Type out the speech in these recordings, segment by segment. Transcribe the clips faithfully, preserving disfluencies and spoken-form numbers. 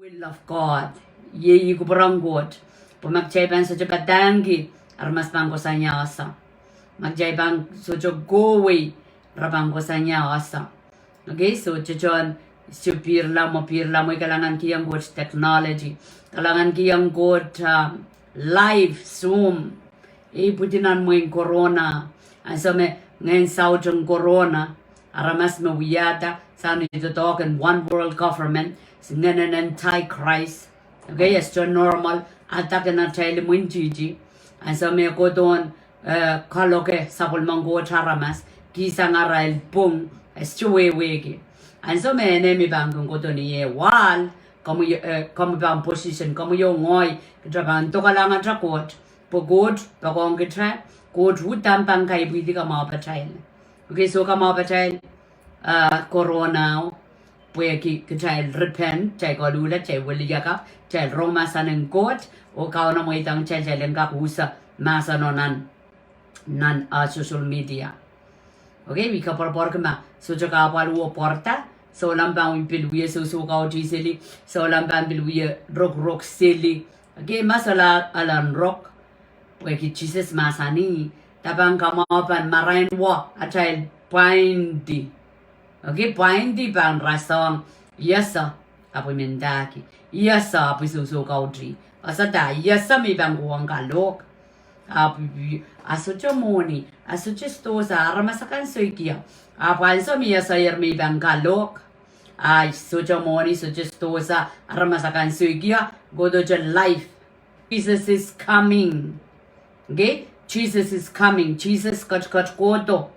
will of God. Iei kupwuren Koht. Pwe ma kitail pahn sohte padahngki, aramas pahn koasoia ese. Ma kitail pahn sohte kohwei, re pahn koasoia ese. Okay, so tohtohn, so pihrla mwo, pihrla mwo, kalahngan kihong Koht technology. Kalahngan kihong Koht, um, live Zoom. Ei pwidi nan mwein corona. Ansou me ngehn saut en corona, aramas me wiahda, sohte doadoahk en one world government, ngehnen antichrist. Okay, e sohte normal, adak en atail imwintihti. Ansou me kohdohn, eh, kaloke sapwellimen Koht aramas, kihsang arail pwung, e sohte wehwehki. Ansou me enemy pahn kin kohdo ni eh wahl, komwi, eh, komwi pahn position, komwi oh ngehi, kitail pahn dokalahng atail Koht. Pwe Koht poakohng kitail, Koht uhdahn pahn kaipwidi kamwahu patail. Okay, so kamwahu patail, ah, corona o, pwehki kitail repent, kitail koluhla, kitail weliakapw, kitail rong mahsen en Koht, oh Kauno mweidohng kitail, kitail en kak usa mahseno nan, nan, ah, social media. Okay, I koapworopworki ma sohte kahpwal oh pwarada, souleng pahn pil wie sousou kaudih seli, souleng pahn pil wie rokorok seli. Okay, ma sohla alan rok, pwehki Sises mahsanih, da pahn kamwahu pahn marain wa atail pwaindi. Okay, pwaindi pahn rasehng, iese, ahpw I men ndahki, iese, ahpw I sousou kaudih. Ese da, iese me I pahn kohwong kalohk. Ahpw, a sohte mwohni, a sohte sidohsa, aramas akan soikia. Ahpw ansou me I esehier me I pahn kalohk, a sohte mwohni, sohte sidohsa, aramas akan soikia, kohdo te live. Jesus is coming. Okay? Jesus is coming. Sises ketiket kohdo.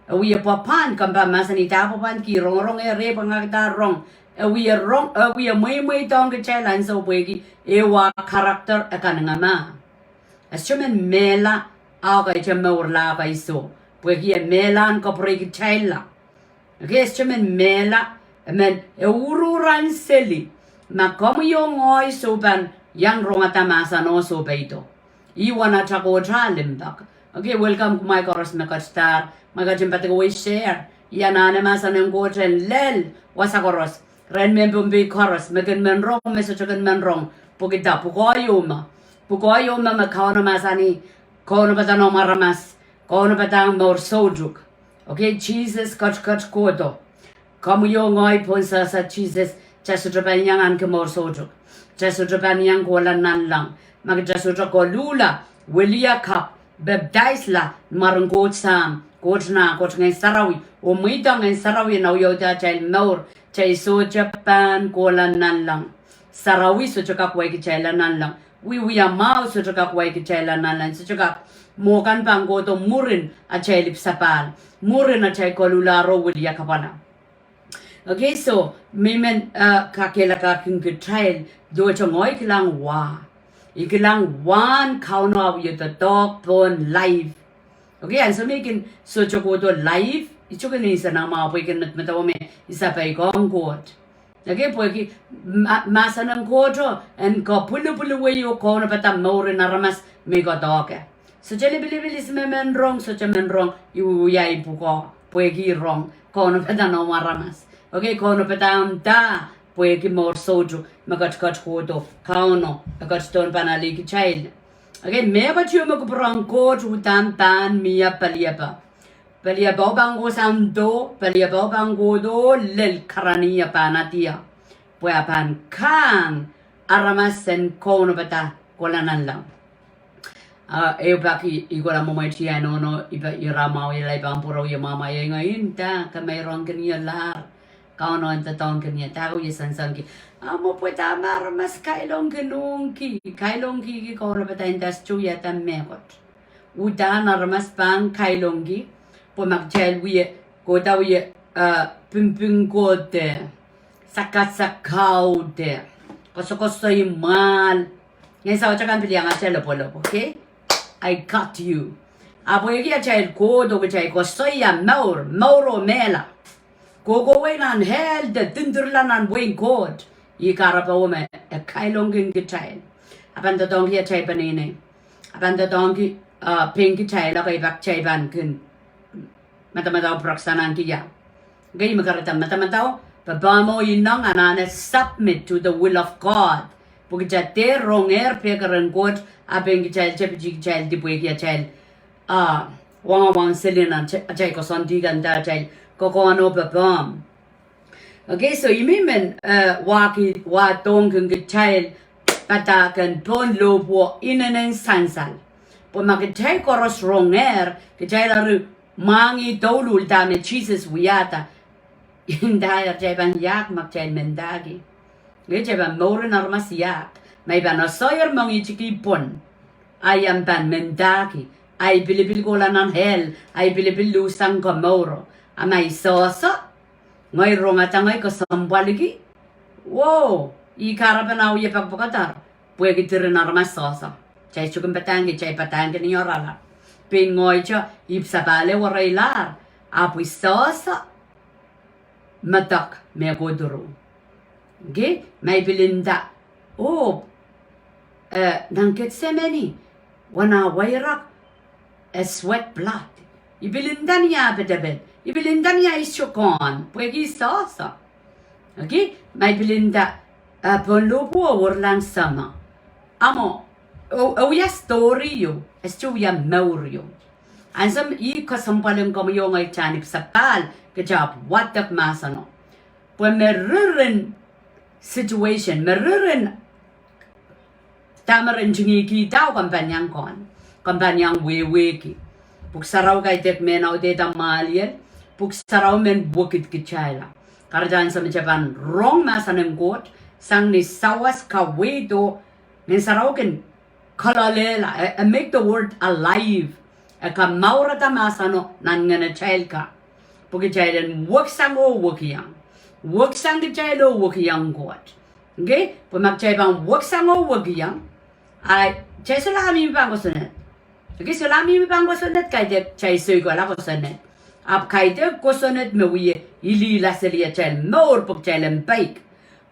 E wie pwapwand, komw pahn mahsanih da pwapwandki, rongorong, e reh pwangakda rong. E wie rong, e wie mweimweidohng kitail ansou pwehki, e wa character e kanengamah. E sohte men mehla, ah kaidehn mourla ah kaiso. Pwehki e mehla en kapwurei kitailla. Okay, e sohte men mehla, e men e uruhr en seli. Ma komwi oh ngehi soh pahn iang rongada mahseno soh peido. Ih wen atail Koht ah limpoak. Okay, welcome kumwail koaros me ketidahr, ma ketin padikawei share. I anahne mahsen en Koht en lel, wasa koaros. Rehn mehn Pohnpei koaros, me kin men rong, me sohte kin men rong. Pwehki da, pwukoa ieu me. Pwukoa ieu me, me Kauno mahsanih, kaunopada noumw aramas, kaunopadahng mour soutuk. Okay, Sises ketiket kohdo. Komwi oh ngehi pohnsehse Sises, kitail sohte pahn iang ahneki mour soutuk. Kitail sohte pahn iang kohla nanleng. Ma kitail sohte koluhla, weliakapw, pepdaisla, mwaren Koht Sahm, Koht Nah, Koht Ngehn Sarawi, oh mweidohng Ngehn Sarawi en awiawihda atail mour, kitail sohte pahn kohla nanleng. Sarawi sohte kak wai kitailla nanleng. Wiewia mwahu sohte kak wai kitailla nanleng. Sohte kak, mwo kan pahn kohdo mwurin atail ipwsapahl, mwurin atail koluhlahr oh weliakapwala. Okay, so, me I men, uh, kakehlakahkin kitail, dohte ngehi kilang wa. I kilang wahn Kauno ah wie doadoahk pohn live. Okay, ansou me I kin sohte kohdo live, I sohte kin insenamwahu pwe I kin medemedewe me I sapeikong Koht. Okay, pwehki ma-, mahsen en Koht o, en kapwilipwilwei oh kaunopada mour en aramas me I kohdohke. Sohte lipilipil ihs me men rong, sohte men rong, I wiewia I pwukoa, pwehki I rong, kaunopada noumw aramas. Okay, kaunopadahng da, pwehki mour soutuk, me ketiket kohdo, Kauno, e ketidohn pahn ale kitail. Okay, mehkot ieu me kupwuren Koht uhdahn pahn mie peliepe. Peliepe o pahn kohsang do, peliepe o pahn kohdo lel karani e pahn adia. Pwe e pahn kahng aramas en kaunopada kohla nanleng. Ah, ehu pak I, I kohla mwomwehte I nohno, I pahn ira mwahu iei, I pahn pwurehng mwamwahiei ngehi, nda, ke meirongkin ie lahr. Kauno en doadoahngkin ie, dahke wie sansalki. Ah, mwo pwe dahme aramas kailongkin uhki, kailongkihki kaunopada, nda sohte wiahda mehkot. Uhdahn aramas pahn kailongki, pwe ma kitail wie, kohda wie, ah, pingping kohdo, sakasakaudo, koasokoasoi mwahl. Ngehn saut akan pil iang atail lopwolopw, okay? I got you. Ahpw pwehki atail kohdo, kitail koasoia mour, mour oh mehla. Kohkohwei nan hell de dindirla nan wehin Koht. Ih kahrepe me e kailongkin kitail. A pahn doadoahngki atail peneinei. A pahn doadoahngki, ah, pein kitail, okay, pak kitail pahn kin madamadau praksananki ia. Okay, me kahrehda madamadau, Papah mwo ineng anahne submit to the will of God. Pwe kitail dehr rongehr pekeren Koht, a pein kitail tepiti kitail dipwehki atail, ah, wangawang selin atail, atail koasoandi kan, atail kokohn oh papah. Okay, so I men, eh, wahki, wahdohng kin kitail padahk en pohn lohpwuo inenen sansal. Pwe ma kitail koaros rongehr, kitail eri mwahngih douluhl dahme Sises wiahda. Nda, kitail pahn iahk ma kitail mendahki. Nge kitail pahn mourin aramas iahk. Ma I pahn asoier mengihki pwon, a I pahn mendahki. Ahi pilipil kohla nan hell, ahi pilipil luhsang komouro. A ma I sohso, ngehi rongada, ngehi kesempwaliki, oh, I kahrepen wie pekipekadahr, pwehki diren aramas sohso. Kitail sohte kin padahngki, kitail padahngki ni oaralahr. Pein ngehi te, I sapahl ehu wereilahr, ahpw I sohso, medek me kohdo. Okay, ma I pil nda, oh, eh, nan Ketsemeni, wen ah wairek, e sweat blood. I pil nda ni ah pedeped. I pil nda ni ah isohkan, pwehki I sohso. Okay, ma I pil nda, eh, pohn lohpwuo werlahng seme. Amo, oh, oh, wia story ieu, e sohte wia mour ieu. Ansou me I kesempwal en komwi oh ngehi kitail ni sapahl, kitail ahpw wadek mahseno. Pwe me ririn situation, me ririn dahme ren ntingihkihda, komw pahn iang kohn, komw pahn iang wehwehki. Pwuhk Sarawi kaidehk mehn audehda mwahliel, Pwuhk Sarawi men wekid kitailla. Kahrehda ansou me kitail pahn rong mahsen en Koht, sang ni sawas, kaweid oh Ngehn Sarawi kin kololehla, e, e make the word alive. E kamourada mahseno nan ngenatail ka. Pwe kitail en weksang oh wekiong. Weksang kitail oh wekiong Koht. Okay? Pwe ma kitail pahn weksang oh wekiong, a kitail solahr mihmi pahn kosonned. Okay, solahr mihmi pahn kosonned, kaidehk kitail soikala kosonned. Ahpw kaidehk kosonned me wie ilila seli atail mour pwe kitail en peik.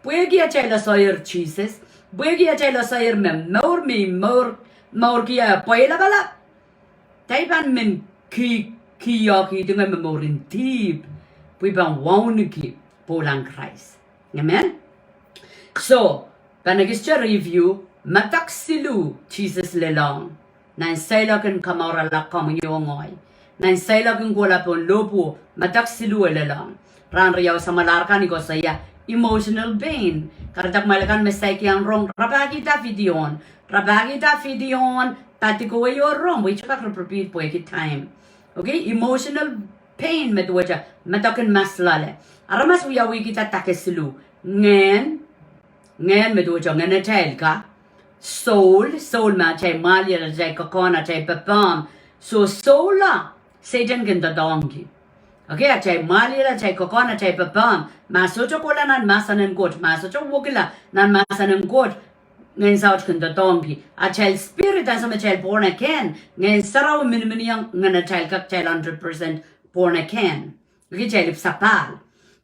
Pwehki atail asoier Sises, pwehki atail asoier me mour me I mour, mourki, eh, pweilapalap. Kitail pahn men ki, kihkihdi ngehi me mourin dihp, pwe I pahn wauneki pwoulahn Krais. Amen. So, pahn ekiste review, medek siluh Sises lelohng. Nan seiloak en kamourala komwi oh ngehi. Nan seiloak en kohla pohn lohpwuo, medek siluh e lelohng. Rahn riau samwalahr kan I koasoia emotional pain. Kahrehda kumwail akan me saikinte rong, rapahkihda video en. Rapahkihda video en, padikowei oh rong, pwe I sohte kak repeat pwehki time. Okay, emotional pain me duwehte medek en mas loale. Aramas wiawihkihda dake siluh. Ngehn, ngehn me duwehte ngenatail ka. Soul, soul me atail mwahliel, atail kokohn, atail pepehm. So soul a Sehdan kin doadoahngki. Okay, atail mwahliel, atail kokohn, atail pepehm. Ma sohte kohla nan mahsen en Koht, ma sohte wekila nan mahsen en Koht, ngehn saut kin doadoahngki. Atail spirit, ansou me kitail born again, Ngehn Sarawi miniminiong ngenatail ka, kitail hundred percent born again. Okay, kitail ipwsapahl.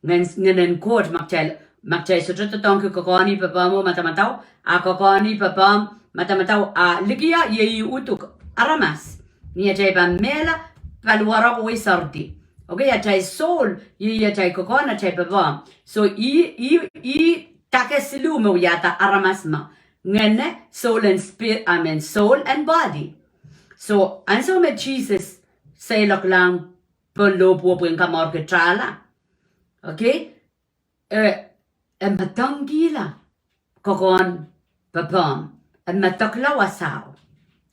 Ngehn, ngehnen Koht, ma kitail, ma kitail sohte doadoahngki kokohni, pepehm oh madamadau, a kokohni, pepehm, madamadau, a likia iei uduk aramas. Ni atail pahn mehla, paliwarokowei soardi. Okay, atail soul, iei atail kokohn, atail pepehm. So, ih, ih, ih dake siluh me wiahda aramas me. Ngehne, soul and spirit, I mean, soul and body. So, ansou me Sises seiloaklahng pohn lohpwuo pwehn kamourkihla. Okay? E, e medengkihla kokohn, pepehm. E medekla wasao.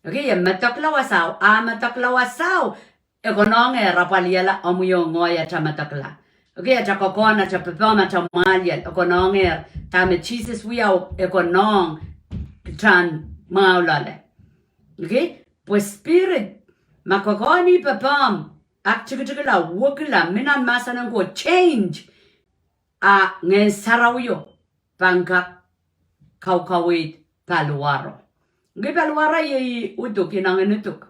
Okay, e medekla wasao, a medekla wasao, e konehng eh apwaliala omwi oh ngehi atail medekla. Okay, atail kokohn, atail pepehm, atail mwahliel, e konehng eh, dahme Sises wiawi e konehng kitail en mwahu loale. Okay? Pwe spirit, ma kokohni, pepehm, aktikitikla, wekila, mi nan mahsen en Koht, change, a Ngehn Sarawio pahn kak kaukaweid paliwaro. Okay, paliwaro iei uduk, inengen uduk.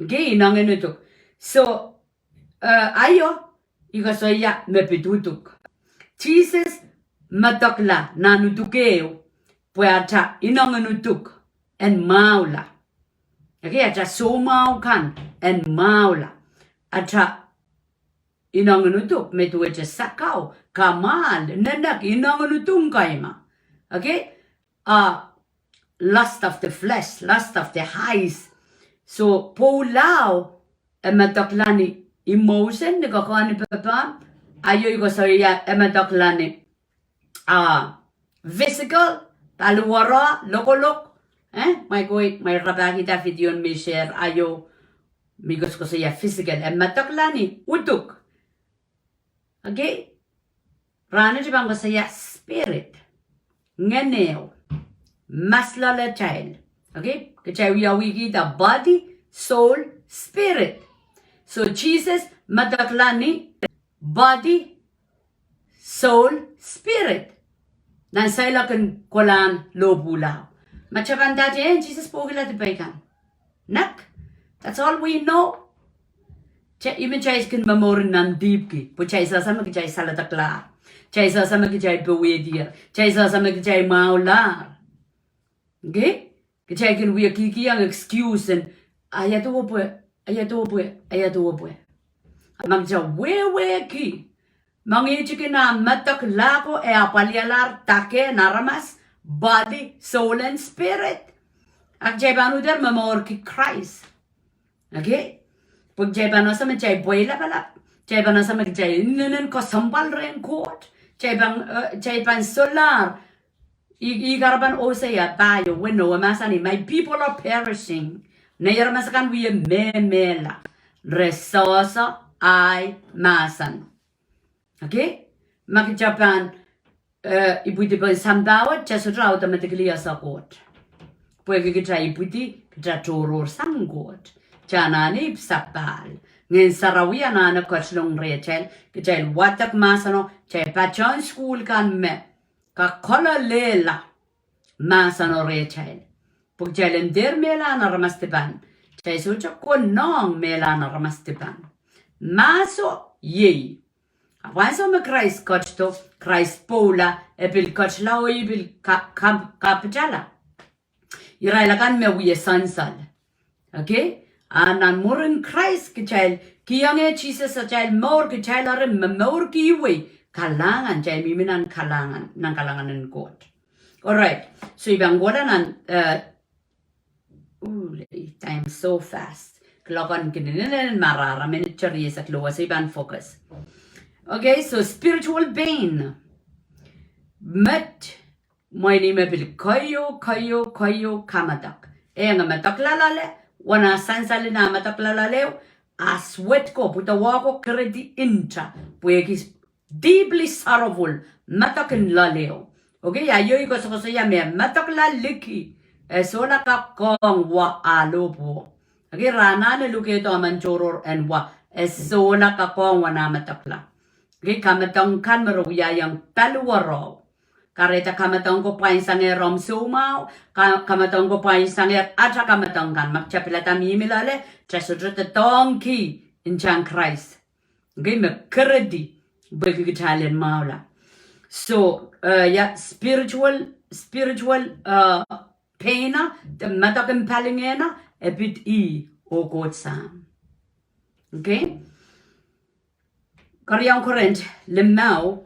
Okay, inengen uduk. So, eh, aio, I koasoia me pid uduk. Sises medekla nan uduk ehu, pwe atail inengen uduk en mwahula. Okay, atail soumwahu kan en mwahula. Atail inengen uduk me duwehte sakau, kamwahl, nenek, ineng en udung kaima. Okay? A lust of the flesh, lust of the eyes. So, pwoulaho, e medekla ni emotion, ni koakoahn ni pepehm, aio I koasoia e medekla ni, a, physical, paliwaro, lokolok, eh, mwaikoi, mwail rapahkihda video me I share aio, me I koasokoasoia physical, e medekla ni uduk. Okay? Rahnwet I pahn koasoia spirit. Ngenehu. Masloalatail. Okay? Kitail wiawihkihda body, soul, spirit. So Jesus medekla ni body, soul, spirit. Nan seiloak en kolahn lohpwuhla. Ma kitail pahn ndahte, eh, Jesus pwokila dipei kan. Nek, that's all we know. Kitail, ihme kitail kin momour nan dihpki, pwe kitail sehse me kitail saledeklahr. Kitail sehse me kitail powehdier. Kitail sehse me kitail mwahulahr. Okay? Kitail kin wie kihkihong excuse en, ah, ia duwe pwe, ah, ia duwe pwe, ah, ia duwe pwe. Ma kitail wehwehki, ma ngehn tikin ah medek lako e apwalialahr dake en aramas, body, soul and spirit. A kitail pahn uhder momourki Krais. Okay? Pwe kitail pahn ese me kitail pweilapalap. Kitail pahn ese me kitail inenen kesempwal rehn Koht. Kitail pahn, eh, kitail pahn solahr. I, I kak pahn Hosea pahieu, weneu, e mahsanih, "My people are perishing." Nei aramas akan wie mehmehla. Re sehse ahi mahsen. Okay? Ma kitail pahn, eh, ipwidi pohn sampah wet, kitail sohte automatically ese Koht. Pwehki kitail ipwidi, kitail tohrohr sang Koht. Kitail anahne ipwsapahl. Ngehn Sarawi anahne ketilong rehtail, kitail wadek mahseno, kitail patehng sukuhl kan me kak kolelehla mahseno rehtail. Pwe kitail en dehr mehlahn aramas dipan. Kitail sohte konehng mehlahn aramas dipan. Mahso iei. Ahpw ansou me Krais ketido, Krais pwoula, e pil ketila oh e pil ka-, ka-, kapitala. Irail akan me wie sansal. Okay? A nan mwurin Krais kitail, kihong eh Sises atail mour, kitail eri momourki ih wei, kalahngan, kitail mihmi nan kalahngan, nan kalahngan en Koht. Alright. So I pahn kohla nan, eh, ooh, lady, time so fast. Clock on kin inenen marahra, minit riesek lowa, so I pahn focus. Okay, so spiritual pain. Met, mwein ih me pil keieu, keieu, keieu kamedek. Eh, nge medekla loale, wen ah sansal en ah medekla loale, a swet ko, pwudowa ko keredi nta, pwehki deeply sorrowful, medek en loale. Okay, a iei I koasokoasoia me medekla liki, e sohla kakohng wa ah lohpwuo. Okay, rahnwet e lukehdo emen tohrohr en wa, e sohla kakohng wa ah medekla. Okay, kamedoang kan me re wiahiong paliwaro. Kahrehda kamedoang ko pwain sangehr omw soumwahu, ka-, kamedoang ko pwain sangehr ata kamedoang kan. Ma kitail pilada mihmi loale, kitail sohte doadoahngki ntahn Krais. Okay, me keredi, pwehki kitail en mwahula. So, eh, ia, spiritual, spiritual, eh, pain, de medek en palingehno, e pid ih oh Koht Sahm. Okay? Keriau Korint limau,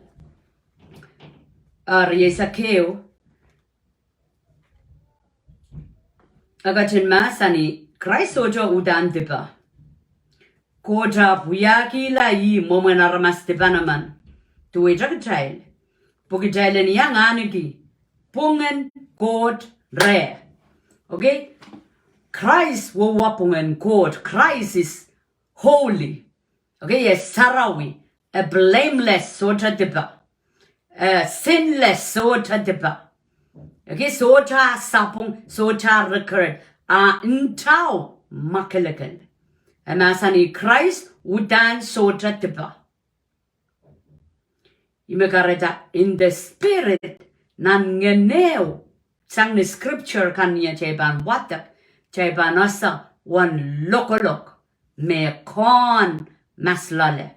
eh, rieisek ehu, e ketin mahsanih, Krais sohte uhdahn dipe. Koht ahpw wiahkihla ih mwomwen aramas dipan emen. Duwehte kitail. Pwe kitail en iang ahneki pwungen Koht reh. Okay? Krais wehwe pwungen Koht. Christ is holy. Okay, e sarawi, e blameless, sohte dipe. E sinless, sohte dipe. Okay, sohte sapwung, sohte record, a ntao mwakelekel. E mahsanih Krais uhdahn sohte dipe. Ihme kahrehda in the spirit, nan ngenehu, sang ni scripture kan ni atail pahn wadek, atail pahn ese wen lokolok me kohn mahs loale.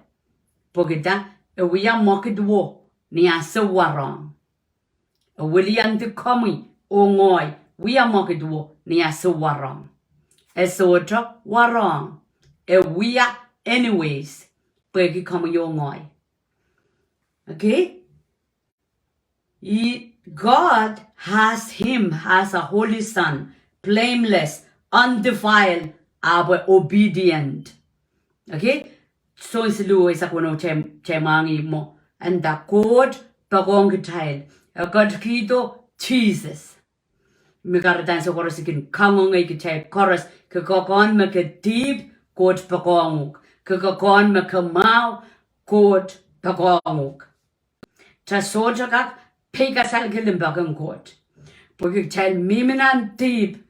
Pwehki dah? E wia mwekid wo ni ah sou warohng. E wiliandi komwi oh ngehi wia mwekid wo ni ah sou warohng. E sohte warohng. E wia anyways. Pwehki komwi oh ngehi. Okay? He, God has him as a holy son, blameless, undefiled, ahpw obedient. Okay? Sohn siluh eisek weneu, kitail, kitail mwahngih mwo, nda Koht poakohng kitail. E ketikihdo Sises. Me kahrehda ansou koaros e kin kangoange kitail koaros, ke kekehn me ke dihp, Koht poakohng uhk. Ke kekehn me ke mwahu, Koht poakohng uhk. Kitail sohte kak peikasalki limpoak en Koht. Pwehki kitail mihmi nan dihp,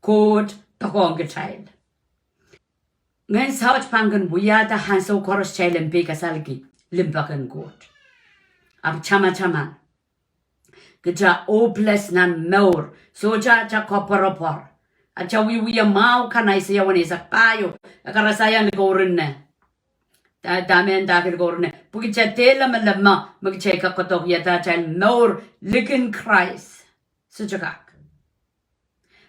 Koht poakohng kitail. Ngehn saut pahn kin wiahda ansou koaros kitail en peikasalki limpoak en Koht. Ahpw tamataman, kitail hopeless nan mour, sohte atail koapworopwor. Atail wiewia mwahu kan, Aiseia weneisek pahieu, e karasaiong likourin ne. Da, dahme e ndahki likourin ne? Pwe kitail dehr lemeleme me kitail kak koadokiada atail mour likin Krais. Sohte kak.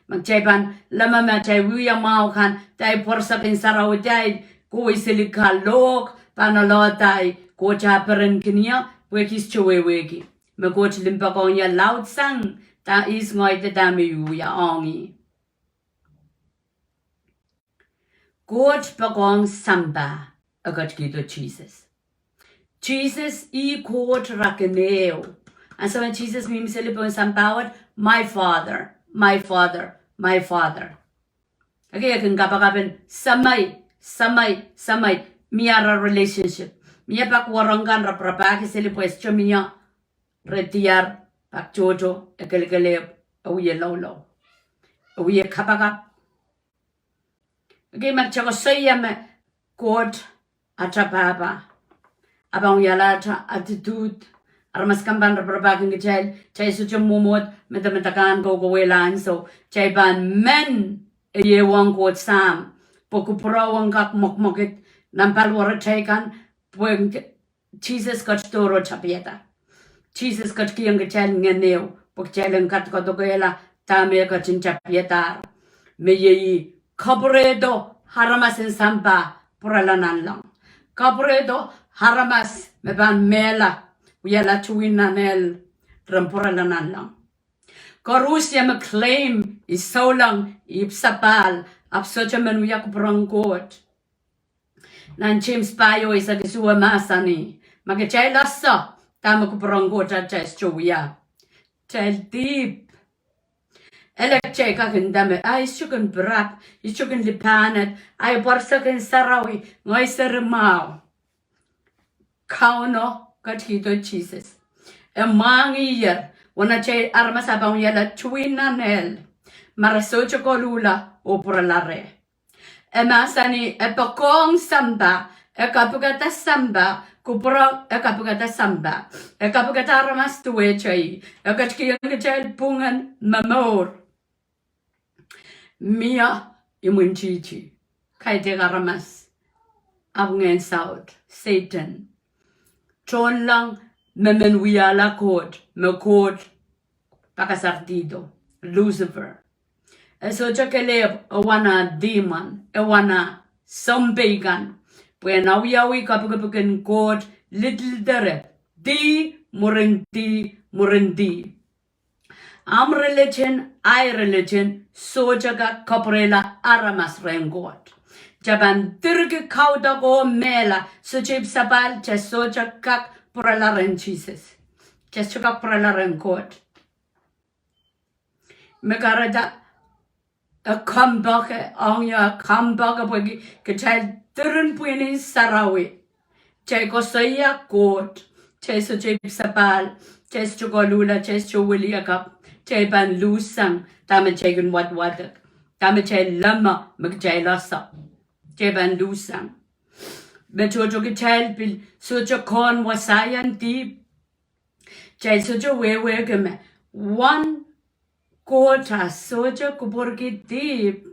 Ma kitail pahn lemeleme atail wiewia mwahu kan, atail pworsek en sarawi, atail kohwei seli kalohk, pahn ohlahdahi Koht ah peren kin ie, pwehki sohte wehwehki me Koht limpoakohng ie laudsang, da ihs ngehi de dahme I wiewia ong ih. Koht poakohng sampah, e ketikihdo Sises. Sises ih Koht rakin ehu. Ansou me Sises mihmi seli pohn sampah wet, My Father, my Father, my Father. Okay, e kin kapakap en Semei, Semei, Semei, mie ara relationship. Mie pak wahnpoaron kan raparapahki seli pwe e sohte mie, re diar, pak tohto, e kelekelehpw, e wie loulou, e wie kapakap. Okay, ma kitail koasoia me Koht ata pahpa, a pahn wiahla ata attitude. Aramas kan pahn raparapahkin kitail, kitail sohte mwomwohd, medamedakahn, kokohwei ansou, kitail pahn men, e iei ong Koht Sahm, pwe kupwuramwail kak mwekmwekid nan paliwaratail kan, pwe Sises ketido re tapihada. Sises ketikihong kitail ngehn ehu pwe kitail en kadkadokohla dahme e ketin tapihadahr. Me iei, kapwurehdo aramas en sampah pwurala nanleng. Kapwurehdo aramas me pahn mehla, wiahla tuwih nan ehl, ren pwurala nanleng. Koaros me claim ih souleng, ih sapahl, ahpw sohte men wia kupwuren Koht. Nan James pahieu eisek isuh e mahsanih, ma kitail ese dahme kupwuren Koht, atail sohte wia. Kitail dihp. Ele kitail kak nda me, ah, I sohte kin pirap, I sohte kin lipahned, ahi pworsek en sarawi, ngehi seri mwahu. Kauno ketikihdo Sises. E mwahngiher uwen atail aramas ah pahn wiahla tuwih nan ehl, ma re sohte koluhla oh pwurala reh. E mahsanih, e poakohng sampah, e kapikada sampah, kupwure, e kapikada sampah, e kapikada aramas duwehte ih, e ketikihong kitail pwungen momour. Mie imwintihti, kaidehk aramas, ahpw ngehn saut, Sehdan, tohnleng me men wiahla Koht, me Koht pakasardihdo, Lucifer. E sohte kelehpw, e wana demon, e wana sounpei kan, pwe en awiawi kapikipik en Koht, little dere, dih mwurin dih mwurin dih. Ahmw religion, ahi religion, sohte kak kapwurehla aramas rehn Koht. Kitail pahn direki kaudok oh mehla, sohte ipwsapahl, kitail sohte kak pwurala rehn Sises. Kitail sohte kak pwurala rehn Koht. Me kahrehda e kompoake, ong ie e kompoake pwehki kitail diren pwihn en sarawi. Kitail koasoia Koht, kitail sohte ipwsapahl, kitail sohte koluhla, kitail sohte wiliakapw, kitail pahn luhssang dahme kitail kin wadwadek, dahme kitail leme me kitail ese. Kitail pahn luhssang. Me tohto kitail pil sohte kohn wasahn dihp. Kitail sohte wehwehki me, uwen Koht ah sohte kupwurki dihp,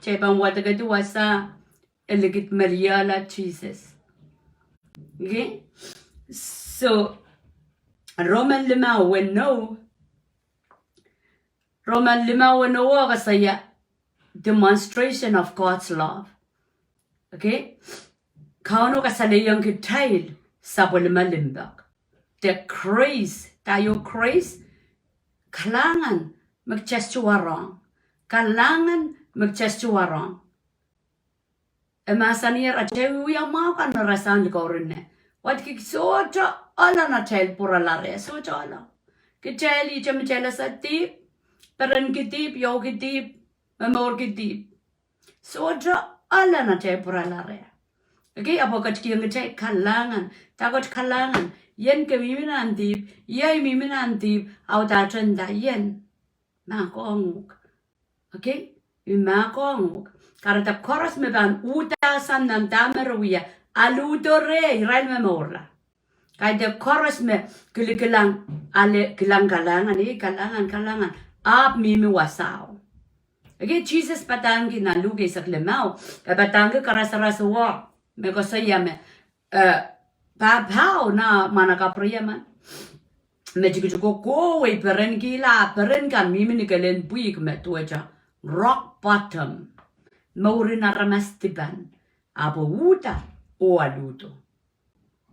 kitail pahn wadekohdi wasa e likidmeliehla Sises. Okay? So, Roman limau weneu, Roman limau weneu o koasoia demonstration of God's love. Okay? Kauno kasalehiong kitail sapwellime limpoak. De grace, da ieu grace, kalahngan me kitail sohte warohng. Kalahngan me kitail sohte warohng. E mahsanier atail wia mwahu kan me rasehng likourinne. Wadki sohte ohl nan atail pwurala reh, sohte ohl. Kitail ihte me kitail ese dihp, perenki dihp, iouki dihp, momourki dihp. Sohte ohl nan atail pwurala reh. Okay, ahpw e ketikihong kitail kalahngan. Da koht kalahngan? Ien ke mihmi nan dihp, ie I mihmi nan dihp, audahte nda ien. Mahkohng uhk. Okay? I mahkohng uhk. Kahrehda koaros me pahn uhdahsang nan dahme re wia, aludo reh irail me mourla. Kaidehk koaros me kilikilang, ale kilang kalahngan, eh, kalahngan, kalahngan, ahpw mihmi wasao. Okay, Sises padahngki nan Luk eisek limau, e padahngki karasaras wet me koasoia me, eh, pahpao nan mwahnakapw riemen me tikitiko kohwei perenkihla, peren kan mihmi ni kelen pwihk me duwehte rock bottom. Mourin aramas dipan, ahpw e uhda oh aludo.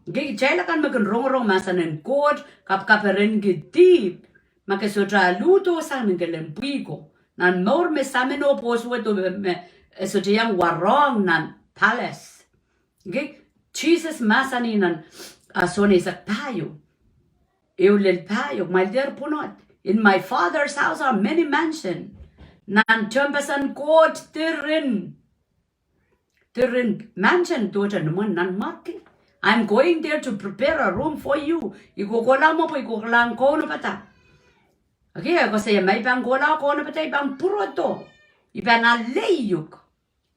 Okay, kitail akan me kin rongorong mahsen en Koht, kapkaperenki dihp, ma ke sohte aludo sang ni kelen pwihko, nan mour me samin oh pwohs wet oh me, me, eh, sohte iang warohng nan palace. Okay, Sises mahsanih nan, ah, Sohn eisek pahieu. Ehu lel pahieu, kumwail dehr pwunod. In my Father's house are many mansion. Nan tehnpasen Koht diren, diren mansion, duwehte nimwen nanmwarki. I'm going there to prepare a room for you. I kohkohla mwo pwe I kohkohlahng kaunopada. Okay, e koasoia ma I pahn kohla kaunopada I pahn pwurodo. I pahn aleiuk.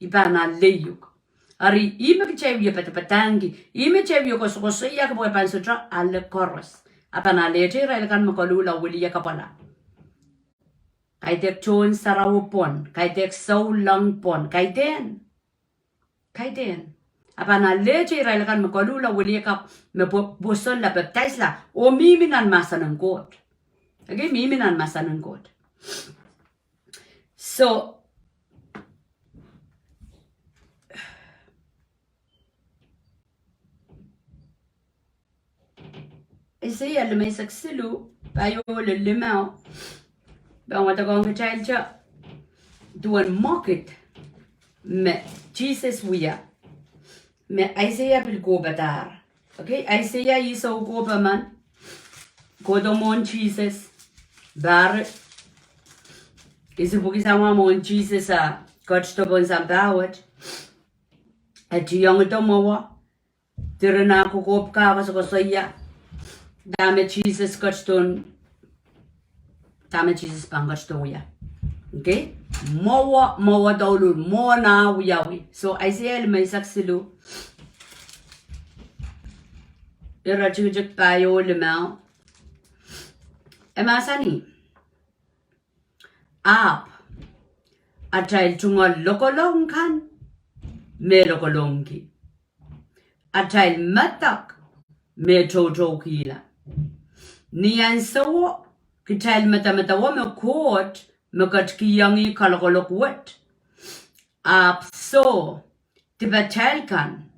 I pahn aleiuk. Eri ihme kitail wie padapadahngki, ihme kitail wie koasokoasoiahki pwe e pahn sohte ale koaros. A pahn alehte irail akan me koluhla wiliakapwala. Kaidehk tohn sarawi pwon, kaidehk souleng pwon, kaidehn. Kaidehn. A pahn alehte irail akan me koluhla wiliakapw, me pwo-, pwosonla, pepdaisla, oh mihmi nan mahsen en Koht. Okay, mihmi nan mahsen en Koht. So, Aiseia limeisek siluh, pahieu lel limau, pahn wadekohng kitailda duwen mwekid me Sises wia, me Aiseia pil kohpadahr. Okay, Aiseia ih soukohp emen kohdo mwohn Sises, pahr, isi pwuki samwa mwohn Sises a ketido pohn sampah wet, e tiongdo mwowe, diren ah kokohp kan koasokoasoia dahme Sises ketido, dahme Sises pahn ketido wia. Okay? Mwowe, mwowe douluhl, mwohn ah wiawi. So, Aiseia limeisek siluh, iretikitik pahieu limau, e mahsanih, ahpw atail tungoal lokolok kan me lokolokki, atail medek me toutoukihla. Ni ahnsowo kitail medemedewe me Koht me ketikihong ih kalokolok wet, ahpw soh, dipatail kan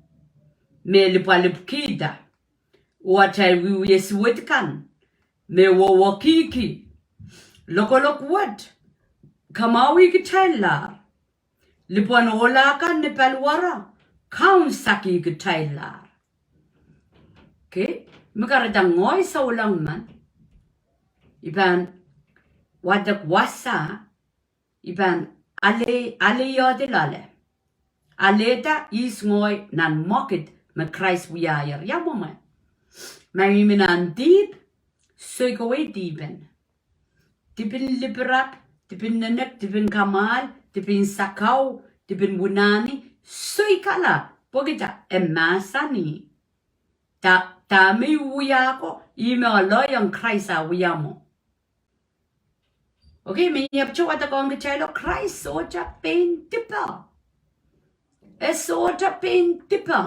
me lipwalipwkihda, oh atail wiewia suwed kan me wowekihki. Lokolok wet kamwahwih kitaillahr. Lipwen ohla kan ni paliwar kaunsakih kitaillahr. Okay? Me kahrehda ngehi souleng men, I pahn wadek wasa, I pahn ale, aleiehdi loale. Alehda ihs ngehi nan mwekid me Krais wiahier. Ia mwomwen? Ma I mihmi nan dihp, soikowei dihpen. Dihpen lipirap, dihpen nenek, dihpen kamwahl, dihpen sakau, dihpen wunahni, soikala, pwehki dah? E mahsanih. Dah, dahme I wia ko, ih me ohl ong Krais ah wia mwo. Okay, me I ahpwtehn wadekohng kitail o, Krais sohte pein dipe. E sohte pein dipe.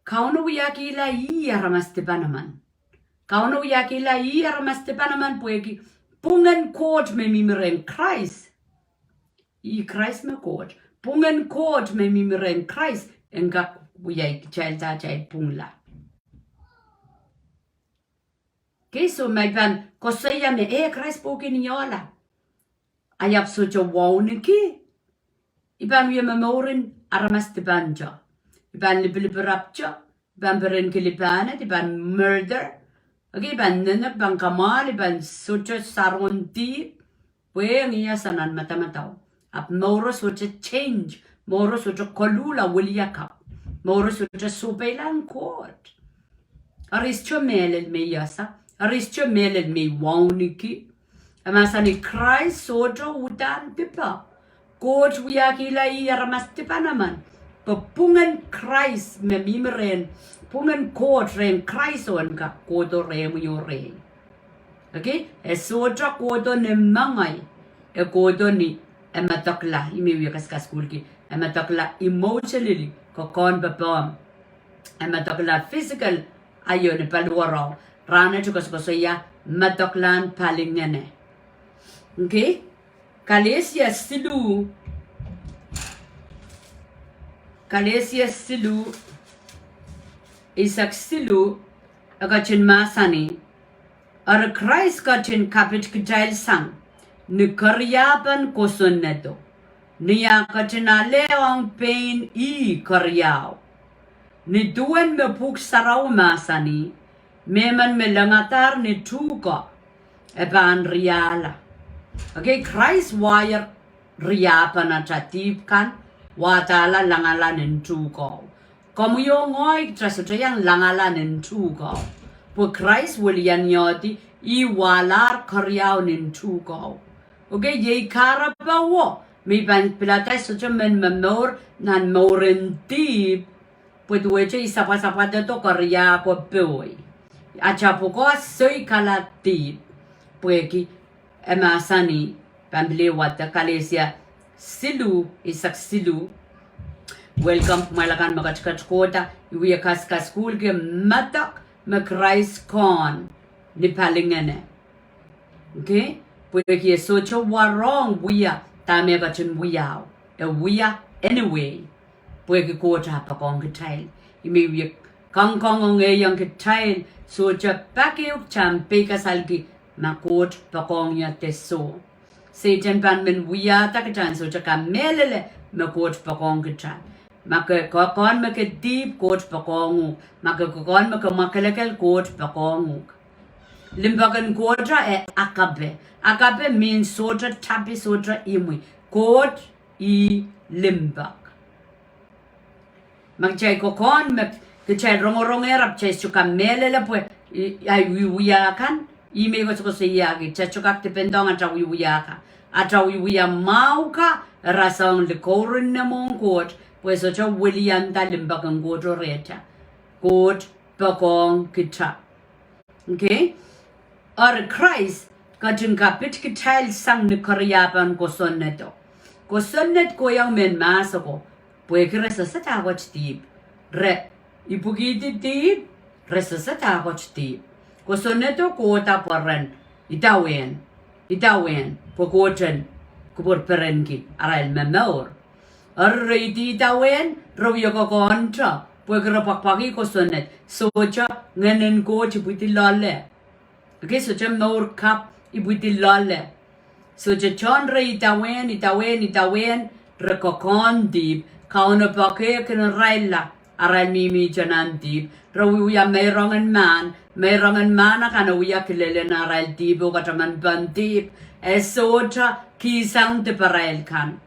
Kauno wiahkihla ih aramas dipan emen. Kauno wiahkihla ih aramas dipan emen pwehki pwungen Koht me mihmi rehn Krais. Ih Krais me Koht. Pwungen Koht me mihmi rehn Krais en kak wiahkitailda atail pwungla. Okei, so ma I pahn koasoia me, eh, Krais pwoukin iola, I ahpw sohte wauneki, I pahn wie momourin aramas dipante. I pahn lipilipirapte, I pahn perenki lipahned, I pahn murder. Okei, I pahn nenek, I pahn kamwahl, I pahn sohte sarohng dihp. Pwe ngiasa nan madamadau. Ahpw mouro sohte change, mouro sohte koluhla wiliakapw, mouro sohte sohpeilahng Koht. Eri I sohte mehlel me I asa, eri I sohte mehlel me I wauneki. E mahsanih Krais sohte uhdahn dipe. Koht wiahkihla ih aramas dipan emen. Pwe pwungen Krais me mihmi rehn, pwungen Koht rehn Krais en kak kohdo rehmwi oh rehi. Okei, e sohte kohdo ni mengei, e kohdo ni, e medekla, ih me I wie kaskasukuhlki, e medekla emotionally, kokohn pepehm. E medekla physical, aio ni paliwaro, rahnwet I koasokoasoia medeklahn palingehne. Okei, Kalesia siluh, Kalesia siluh, eisek siluh, e ketin mahsanih, eri Krais ketin kapitkitailsang ni keriahpen kosonnedo, ni ah ketin ale ong pein ih keriau. Ni duwen me Pwuhk Sarawi mahsanih, mehmen me lengadahr ni tuhke, e pahn riahla. Okei, Krais waier riahpen atail dihp kan, wadahla langala nin tuhkeo. Komwi oh ngehi kita sohte iang langala nin tuhkeo. Pwe Krais wilianiohdi, ih wahlahr keriau nin tuhkeo. Okei, iei kahrepe wo me I pahn pilada I sohte men momour nan mouren dihp, pwe duwehte I sapwasapwadido keriau ko pohi. Atail pwukoa soikala dihp, pwehki e mahsanih, pahn pil wadek Kalesia siluh, eisek siluh. Welcome kumwail akan me ketiket kohda, I wie kaskasukuhlki medek me Krais kohn ni palingehne. Okei, pwehki e sohte warohng wia dahme e ketin wiahu. E wia anyway. Pwehki Koht ah poakohng kitail. Ih me I wie kangoange ong kitail, sohte pak ehu kita en peikasalki ma Koht poakohng ie de soh. Sehdan pahn men wiahda kita en sohte kamehlele me Koht poakohng kita. Ma ke kokohn me ke dihp, Koht poakohng uhk. Ma ke kokohn me ke mwakelekel, Koht poakohng uhk. Limpoak en Koht e agape. Agape means sohte tapi, sohte imwi. Koht ih limpoak. Ma kitail kokohn me kitail rongorongehr ahpw kitail sohte kamehlele pwe ahi wiewia kan, ih me I koasokoasoiahki, kitail sohte kak dipendohng atail wiewia ka. Atail wiewia mwahu ka, e rasehng likourin ne mwohn Koht, pwe sohte wilianda limpoak en Koht oh rehtail. Koht poakohng kita. Okei, eri Krais ketin kapitkitailsang ni keriahpen kosonnedo. Kosonned kohiong mehn mahs oko, pwehki re sehse dahkot dihp. Re ipwikihdi dihp, re sehse dahkot dihp. Kosonnedo kohda pwe ren idawehn, idawehn pwe Koht en kupwurperenki arail momour. Eri re idi idawehn, re wie kokohnte, pwehki re pwakpwakih kosonned, sohte Ngehn en Koht ipwidi loale. Okei, sohte mour kapw ipwidi loale. Sohte tohn re idawehn, idawehn, idawehn, re kokohn dihp, Kauno poakehkin irailla arail mihmihte nan dihp. Re wiewia meirongen mahn, meirongen mahn akan e wia kilelen arail dihp oh katamanpen dihp. E sohte kihsang diparail kan.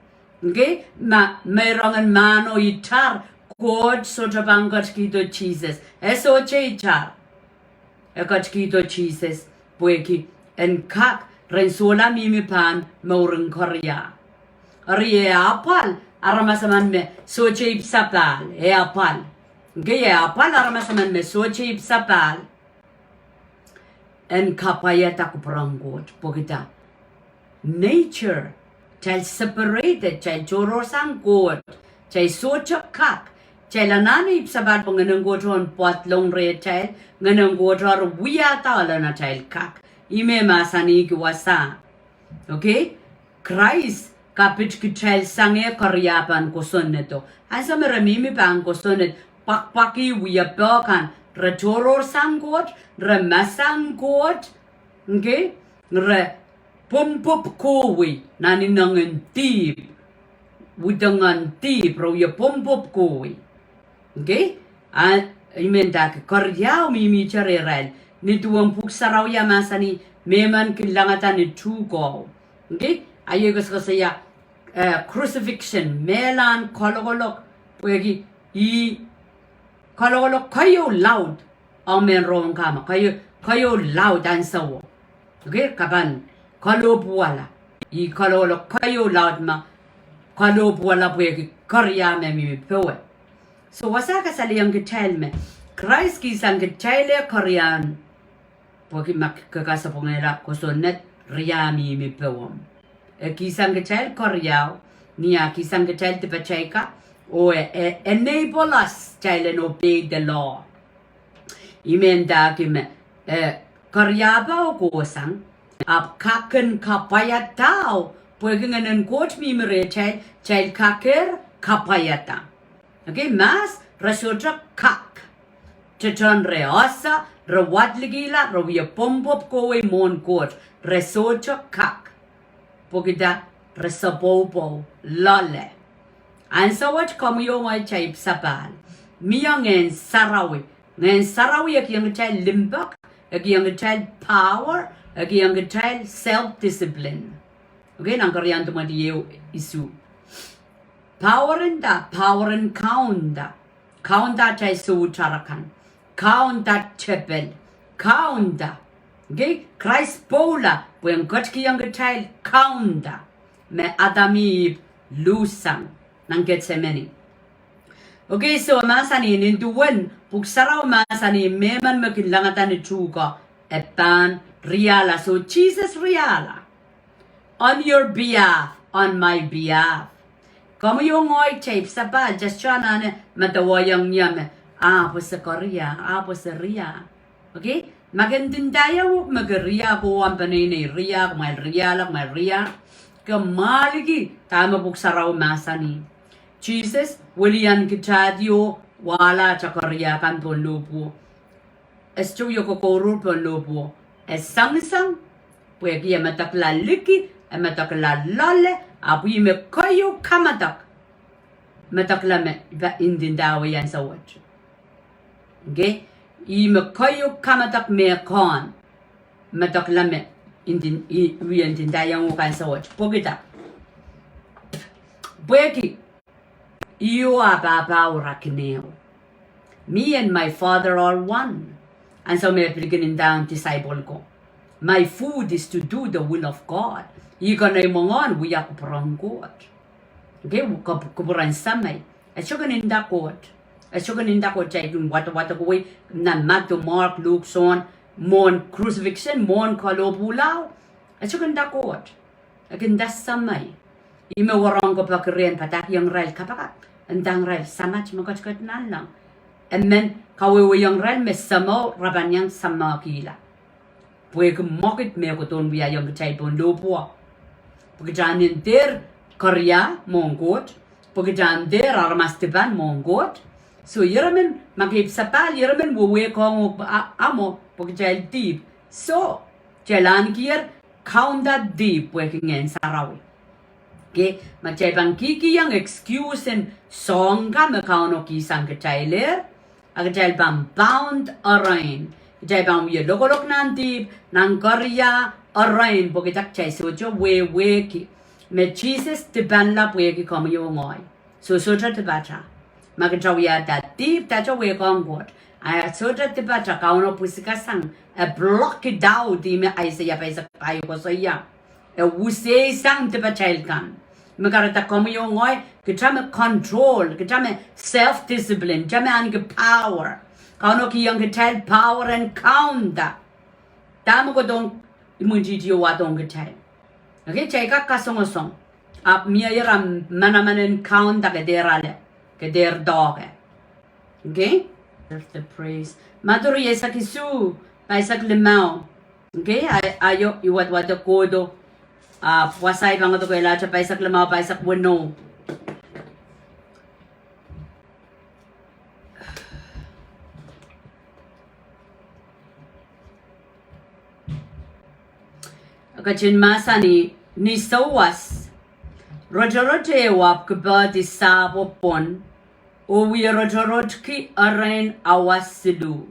Okei, ma meirongen mahno itar, Koht sohte pahn ketikihdo Sises. E sohte itar. E ketikihdo Sises pwehki en kak ren sohla mihmi pahn mouren keria. Eri e apwal aramas emen me sohte ipwsapahl, e apwal. Okei, e apwal aramas emen me sohte ipwsapahl en kapwaiada kupwur en Koht pwehki dah? Nature, kitail separated, kitail tohrohrsang Koht, kitail sohte kak, kitail anahne ipwsapahl pwe Ngehn en Koht en pwadlong rehtail, Ngehn en Koht en wiahda ahlen atail kak. Ih me mahsanihki wasa. Okei, Krais kapit kitail sang eh koaros pahn kosonnedo. Ansou me re mihmi pahn kosonned, pwakpwaki wie pehkan, re tohrohr sang Koht, re mahsang Koht, okay? Re pwopwop kohwei nan inengen dihp, widengen dihp, re wie pwopwop kohwei. Okay? A, I men dake koaros mihmihte rehrail. Ni duwen Pwuhk Sarawi mahsanih, mehmen kin langada ni tuhke. Okay? A iei koasokoasoia, eh, crucifixion, mehlahn kalokolok, pwehki ih kalokolok keieu laud, ong mehn Rom kama, keieu, keieu laud ansowo. Okay, ke pahn kalohpwuwala. Ih kalokolok keieu laud me kalohpwuwala pwehki koaros me mihmi powe. So, wasa kasalehiong kitail me Krais kihsang kitail eh koaros, pwehki ma ke kasapwungala kosonned, ria mihmi powe. E kihsang kitail koaros, ni ah kihsang kitail dipatail ka, oh e, e enable us kitail en obey the law. I men dake me, eh, koaros pahn kohsang, ahpw kak en kapwaiadao, pwehki Ngehnen Koht mihmi rehtail, kitail kak en kapwaiada. Okay, mahs, re sohte kak. Teton re ese, re wadlikihla, re wie pwopwop kohwei mwohn Koht, re sohte kak. Pwehkida re sapwopwow, loale. Ansou wet komwi oh ngehi kitail ipwsapahl. Mie Ngehn Sarawi. Ngehn Sarawi e kihong kitail limpoak, e kihong kitail power, e kihong kitail self-discipline. Okay, nan Korianto mwadiew isuh. Power en da, power en kaunda. Kaunda atail soutar akan. Kaunda tepel. Kaunda. Okay, Krais pwoula, pwehn ketikihong kitail kaunda. Me Adam Ihp luhsang nan Ketsemeni. Okay, so mahsanih ni duwen, Pwuhk Sarawi mahsanih mehmen me kin langada ni tuhke, e pahn riala, so Sises riala. On your behalf, on my behalf. Komwi oh ngehi kitail ipwsapahl, just anahne medewehiong ie me, ah, pwe se koaros, ah, pwe se ria. Okay? Ma ke ndinda iang uhk me ke ria, ke wahn peneinei ria, kumwail riala, kumwail ria. Ke mwahuliki dahme Pwuhk Sarawi mahsanih. Sises, wilian kitahdi oh wahla atail koaros kan pohn lohpwuo. E sohte wie kokouruhr pohn lohpwuo. E sangisang, pwehki e medekla liki, e medekla loale, ahpw ih me keieu kamedek. Medekla me, ndindawei ansou wet. Okay? Ih me keieu kamedek me kohn. Medekla me, ndin, ih, wie ndinda iang uhk ansou wet. Pwehkida. Pwehki ih oh ah pahpa ira kin ehu. Me and my Father are one. Ansou me e pil kin ndahng disciple ko, my food is to do the will of God. Ih konehng mwohn wia kupwuren Koht. Okay, kup-, kupwuren Semei. E sohte kin nda Koht. E sohte kin nda Koht, kitail kin wadawad kohwei nan Madiu, Mark, Luk, Sohn, mwohn crucifixion, mwohn kalohpwuwala. E sohte kin nda Koht. E kin nda Semei. Ih me warohng kapakap rehn padahkihong irail kapakap. E ndahng irail Samat me ketiket nanleng. E men kawehwehiong irail me Semeo, re pahn iang Semekihla. Pwehki mwekid me kohdohn wiahiong kitail pohn lohpwuo. Pwe kitail en dehr koaros mwohn Koht. Pwe kitail en dehr aramas dipan mwohn Koht. So, ire men, ma ke ipwsapahl, ire men wehwehkohng, a, amo, pwe kitail dihp. So, kitail ahnikier kaunda dihp pwehki Ngehn Sarawi. Okay, ma kitail pahn kihkihong excuse en soahng ka me Kauno kihsang kitailehr, a kitail pahn bound erein. Kitail pahn wie lokolok nan dihp, nan koaros erein, pwehkida kitail sohte wehwehki me Sises dipanla pwehki komwi oh ngehi. So sohte dipata. Ma kitail wiahda dihp, kitail wehwehkohng Koht. A sohte dipata, Kauno pwisikasang, e block it out, ih me Aiseia pahisek pahieu koasoia. E wusei sang dipatail kan. Me kahrehda komwi oh ngehi, kitail me control, kitail me self-discipline, kitail me ahneki power. Kauno kihong kitail power en kaunda. Dahme kohdohn imwintihti oh wadohng kitail. Okay, kitail kak kasongosong. Ahpw mie ira manaman en kaunda ke dehr ale, ke dehr doake. Okay? Deserve the praise. Madiu rieisek isuh, pahisek limau. Okay, a, aio, I wadawad kohdo. Ahpw wasa I pahn kohdo kehlail pahisek limau, pahisek weneu. E ketin mahsanih, ni souwas, rotorot ehu ahpw kipehdi sahpwo pwon, oh wie rotorotki erein awa siluh.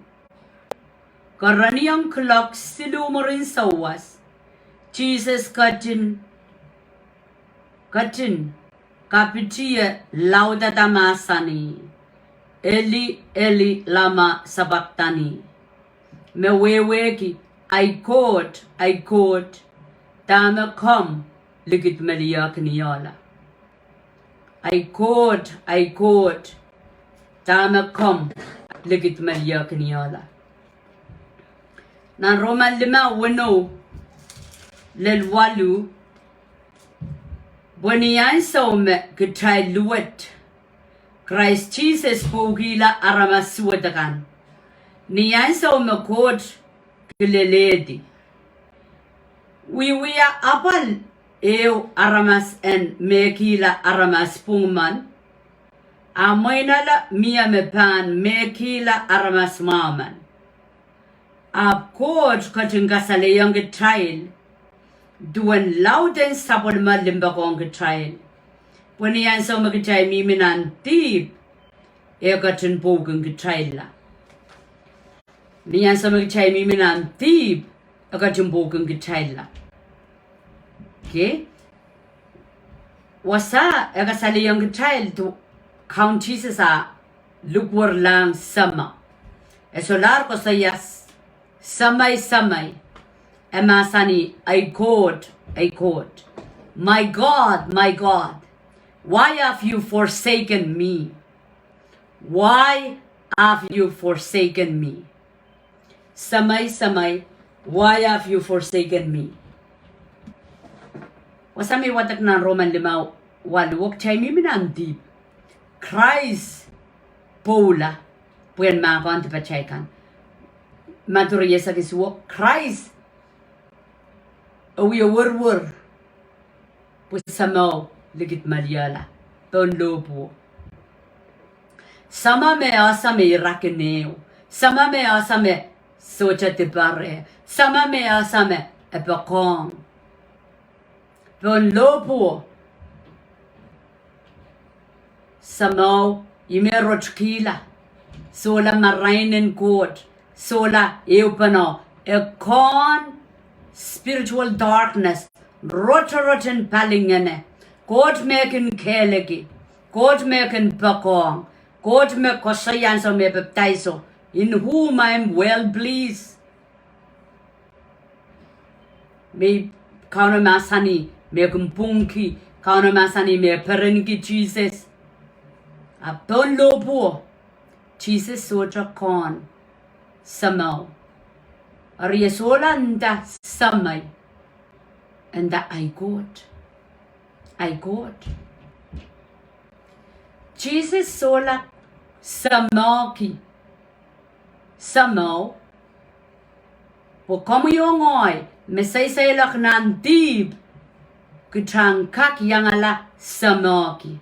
Kerenieng kilok siluh mwurin souwas, Sises ketin, ketin kapitiehlaudada mahsanih, Eli, Eli, lama sabaktani? Me wehwehki, Ai Koht, ai Koht, dahme komw likidmeliehkiniehla? Ai Koht, ai Koht, dahme komw likidmeliehkiniehla? Nan Roman limau weneu lel waluh, pwe ni ansou me kitail luwet, Krais Sises pwoukihla aramas suwed akan. Ni ansou me Koht kilelehdi, wiewia apwal ehu aramas en mehkihla aramas pwung men, a mwein ale mie me pahn mehkihla aramas mwahu men. Ahpw Koht ketin kasalehiong kitail duwen lauden sapwellime limpoakohng kitail. Pwe ni ansou me kitail mihmi nan dihp, e ketin pwoukin kitailla. Ni ansou me kitail mihmi nan dihp, e ketin pwoukin kitailla. Okay? Wasa e kasalehiong kitail duwen Kaun Sises a likwerlahng Sahmo. E solahr koasoia, Semei, Semei. E mahsanih, Ai Koht, ai Koht. My God, my God, why have you forsaken me? Why have you forsaken me? Semei, Semei, why have you forsaken me? Wasa me wadek nan Roman limau waluh, kitail mihmi nan dihp, Krais pwoula pwehn mahkohng dipatail kan. Madiu rieisek isuh, Krais e wie werwer pwe Sahmo likidmeliehla pohn lohpwuo. Sahmo me ese me ira kin ehu. Sahmo me ese me sohte diper. Sahmo me ese me e poakohng pohn lohpwuo. Sahmo, ih me rotkihla, sohla marain en Koht, sohla ehupene, e kohn spiritual darkness, rotorot en palingehne. Koht me kin kehleki, Koht me kin poakohng, Koht me koasoia ansou me papidaiso, In whom I am well pleased. Me Kauno mahsanih me kin pwungki, Kauno mahsanih me perenki Sises. A pohn lohpwuo, Sises sohte kohn Sahmo. Eri e sohla nda Semei, e nda Ai Koht, ai Koht. Sises sohla Sahmoki, Sahmo, pwe komwi oh ngehi me seiseilok nan dihp, kitail en kak iangala Sahmoki.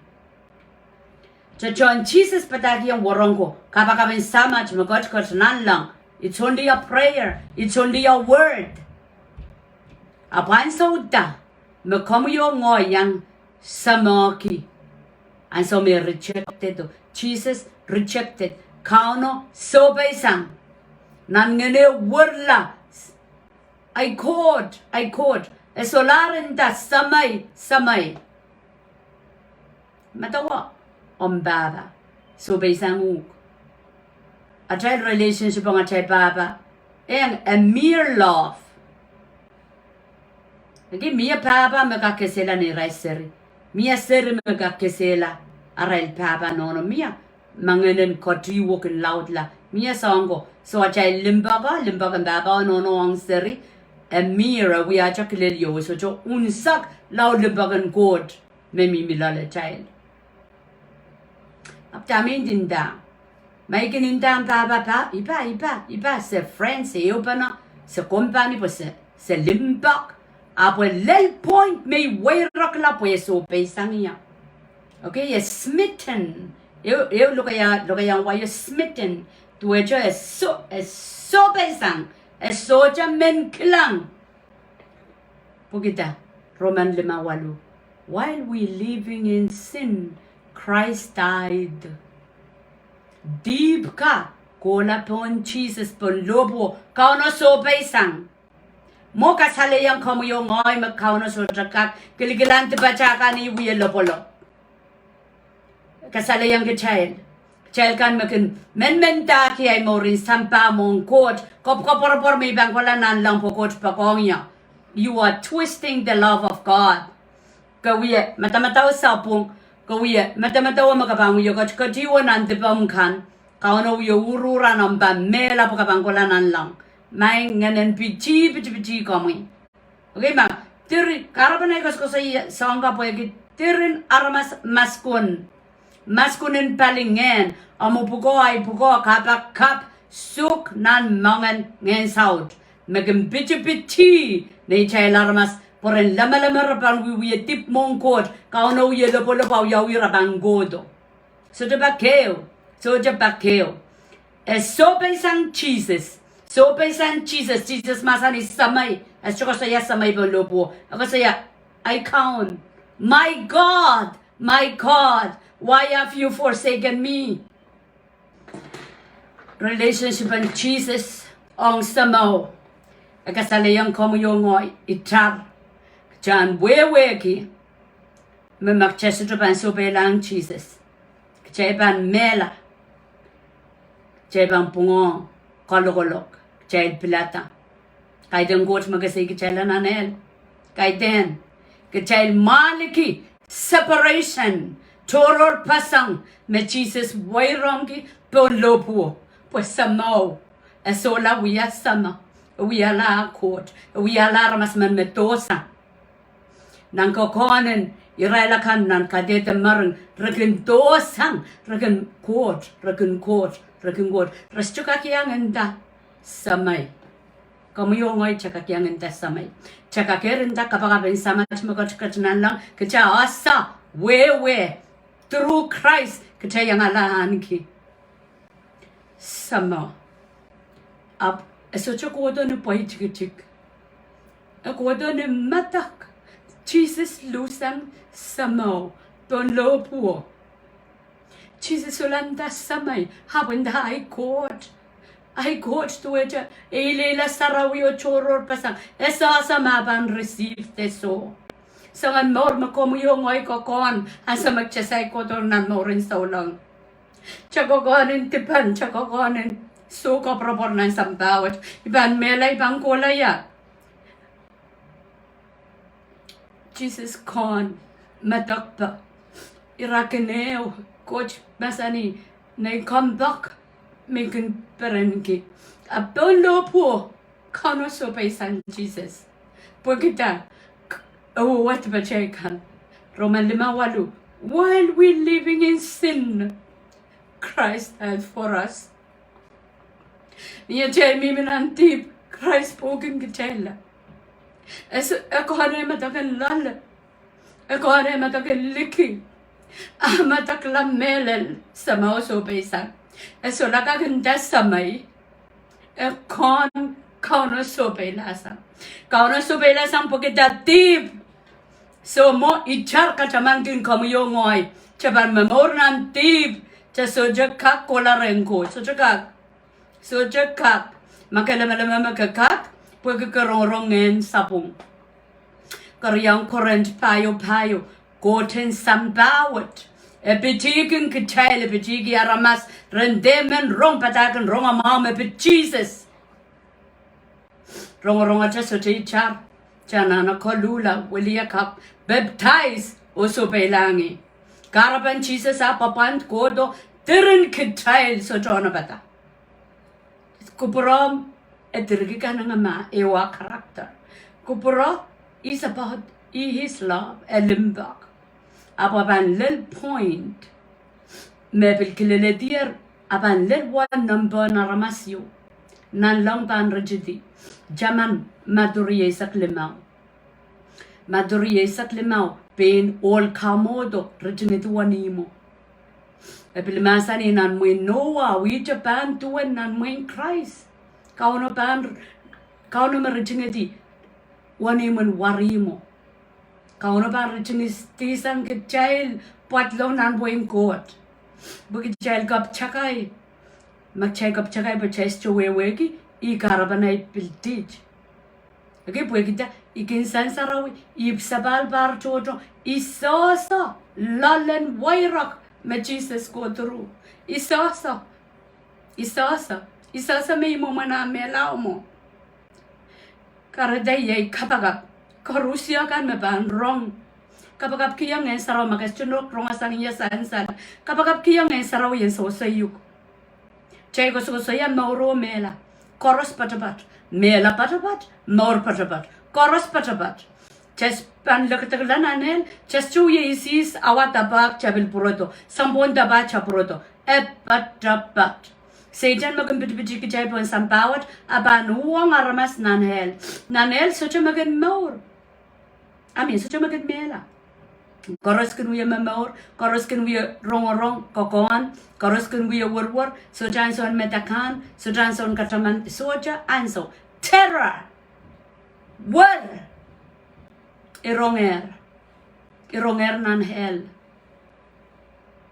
Tohtohn Sises padahkihong wahnpoaron ko, kapakap en Samat me ketiket nanleng, it's only a prayer, it's only a word. Ahpw ansou da me komwi oh ngehi iang Sahmoki? Ansou me rejected, Sises rejected, Kauno sohpeisang, nan ngehn e werla, Ai Koht, ai Koht, e solahr nda Semei, Semei. Medewe omw pahpa sohpeisang uhk. Atail relationship ong atail pahpa, eng a mere love. Ekei mie pahpa me kak kesehla neirail seri. Mie seri me kak kesehla arail pahpa nohno. Mie, ma ngehn en ketihwo kin laudla, mie soahng ko. So atail limpoak, limpoak en pahpa oh nohno ong seri, a mere, wiahte kilel ieu, sohte unsek lao limpoak en Koht me mihmi loalatail. Ahpw dahme I nda, ma I kin ndahng pahpa, I pahn, I pahn, I pahn, se friend, se ehupene, se kompani, pwe se, se limpoak. Ahpw e lel point me I weirokla pwe e sohpeisang ie. Okay, e smitten. Ehu, ehu lokaia, lokaiahn wai, e smitten. Duwehte e soh, e sohpeisang. E sohte men kilang. Pwekida, Roman lime waluh. While we living in sin, Christ died. Dihp ka kohla pohn Sises pohn lohpwuo, Kauno sohpeisang. Mwo kasalehiong komwi oh ngehi me Kauno sohte kak kilikilang dipatail kan wie lopwolop. Kasalehiong kitail, kitail kan me kin menmendahki ahi mour en sampah mwohn Koht, kopwkoporopor me I pahn kohla nanleng pwe Koht poakohng ie. You are twisting the love of God. Ke wie madamadau sapwung, ke wie madamadau me ke pahn wie ketiket ie nan dipomw kan, Kauno wie uruhr nan omw pahn mehla pwe ke pahn kohla nanleng. Maing, ngehnen pitih, pitih, pitih komwi. Okay, ma, diren, kahrepen ahi koasoakoasoia soahng ka pwehki diren aramas maskun. Maskun en palingehn, omw pwukoa, ahi pwukoa, kapakap, suk nan moangen ngehn saut. Me kin pitipiti neitail aramas, pwe ren lamalam re pahn wie, wie dihp mwohn Koht, Kauno wie lopwolop, wiawi re pahn kohdo. Sohte pak ehu, sohte pak ehu. E sohpeisang Sises, sohpeisang Sises, Sises mahsanih Semei, e sohte koasoia Semei pohn lohpwuo, e koasoia, ahi Kaun, My God, my God, why have you forsaken me? Relationship en Sises ong Semeo, e kasalehiong komwi oh ngehi, itar, kitail en wehwehki me ma kitail sohte pahn sohpeilahng Sises, kitail pahn mehla, kitail pahn pwungohng kalokolok, kitail pilada. Kaidehn Koht me koasoi kitail nan ehl. Kaidehn, kitail mwahngih separation, tohrohrpeseng me Sises weirongki pohn lohpwuo, pwe Semeo, e sohla wia Seme, e wiahla Koht, e wiahla aramas men me dohsang. Nan kokohn en irail akan nan kadehde mering, re kin dohsang, re kin Koht, re kin Koht, re kin Koht, re sohte kak iang nda Semei. Komwi oh ngehi kitail kak iang nda Semei. Kitail kak nda kapakap en Samat me ketiket nanleng, kitail ese wehwe, through Christ kitail iangala ahneki Semeo. Ahpw e sohte kohdo ni pwei tikitik. E kohdo ni medek. Sises luhsang Semeo pohn lohpwuo. Sises sohla nda Semei, ahpw nda ahi Koht. Ahi Koht duwehte e ileila sarawi oh tohrohrpeseng. E sehse ma pahn receive de soh. Soangen mour me komwi oh ngehi kokohn, ansou me kitail saik kohdo nan mouren souleng, kitail kokohn en dipan, kitail kokohn en soh koapworopwor nan sampah wet. I pahn mehla, I pahn kohla ia? Sises Kaun, medek pwe ira kin ehu, Koht mahsanih, nei kompoak me I kin perenki. Ahpw pohn lohpwuo, Kauno sohpeisang Sises. Pwekida, k-, ehu wet pwe kitail kan, Roman lime waluh, while we living in sin, Christ died for us. Ni atail mihmi nan dihp, Krais pwoukin kitail. E s-, e kohdo ni medek en loale. E kohdo ni medek en liki. A medek la mehlel, Semeo sohpeisang. E sohla kak nda Semei. E kohn, Kauno sohpeilahsang. Kauno sohpeilahsang pwehki dihp. So mwo itar katamankin komwi oh ngehi, kitail pahn momour nan dihp, kitail sohte kak kohla rehn Koht, sohte kak. Sohte kak. Ma ke lamalam me ke kak, pwehki ke rongorong ngehn sapwung. Keriau Korint pahieu pahieu, Koht en sampah wet, e pitihkin kitail, e pitihki aramas, ren dehr men rong padahk en rongamwahu me pid Sises. Rongorong atail sohte itar, kitail anahne koluhla, wiliakapw, pepdais, oh sohpeilahng ih. Kahrepen Sises ah pwapwand kohdo, diren kitail sohte onopada. Kupwuromw, e direkikanengamah, ehu ah character. Kupwuro is about, he is love, e limpoak. Ahpw a pahn lel point me pil kileledier, a pahn lel wahn nempe en aramas ieu. Nanleng pahn ritidi. Taman Madiu rieisek limau. Madiu rieisek limau, pein ohl kamwohdo ritingedi wenihmwo. E pil mahsanih nan mwehin Noah, wihte pahn duwen nan mwehin Krais. Kauno pahn, Kauno me ritingedi wenihmw en warihmwo. Kauno pahn ritingedi sang kitail pwadlong nan wehin Koht. Pwe kitail kapw takai. Ma kitail kapw takai pwe kitail sohte wehwehki, ih kahrepen ei pil dit. Ekei pwehkihda, I kin sansarawi, ipwsapahl pahr tohto, I sohso loalen weirek me Sises kohdo reh. I sohso, I sohso, I sohso me I mwomwen ah mehla mwo. Kahrehda iei kapakap. Koarusie kan me pahn rong. Kapakapkihong Ngehn Sarawi ma ke sohte nohk rong sang ie sansal. Kapakapkihong Ngehn Sarawi en sohsoiuk. Kitail koasokoasoia mour oh mehla. Koaros poatopoat. Mehla poatopoat. Mour poatopoat. Koaros poatopoat. Kitail pahn lekdekla nan ehl, kitail sohte wie isihs awa dapa kitail pil pwurodo, sounpwong dapa kitail pwurodo. E poatopoat. Sehdan me kin pitipitih kitail pohn sampah wet, a pahn uhwong aramas nan ehl. Nan ehl sohte me kin mour. I mean, sohte me kin mehla. Koaros kin wie momour, koaros kin wie rongorong, kokohn, koaros kin wie werwer, sohte ansoun medek kan, sohte ansoun kataman, sohte ansou. Terror. Wer. I rongehr. I rongehr nan ehl.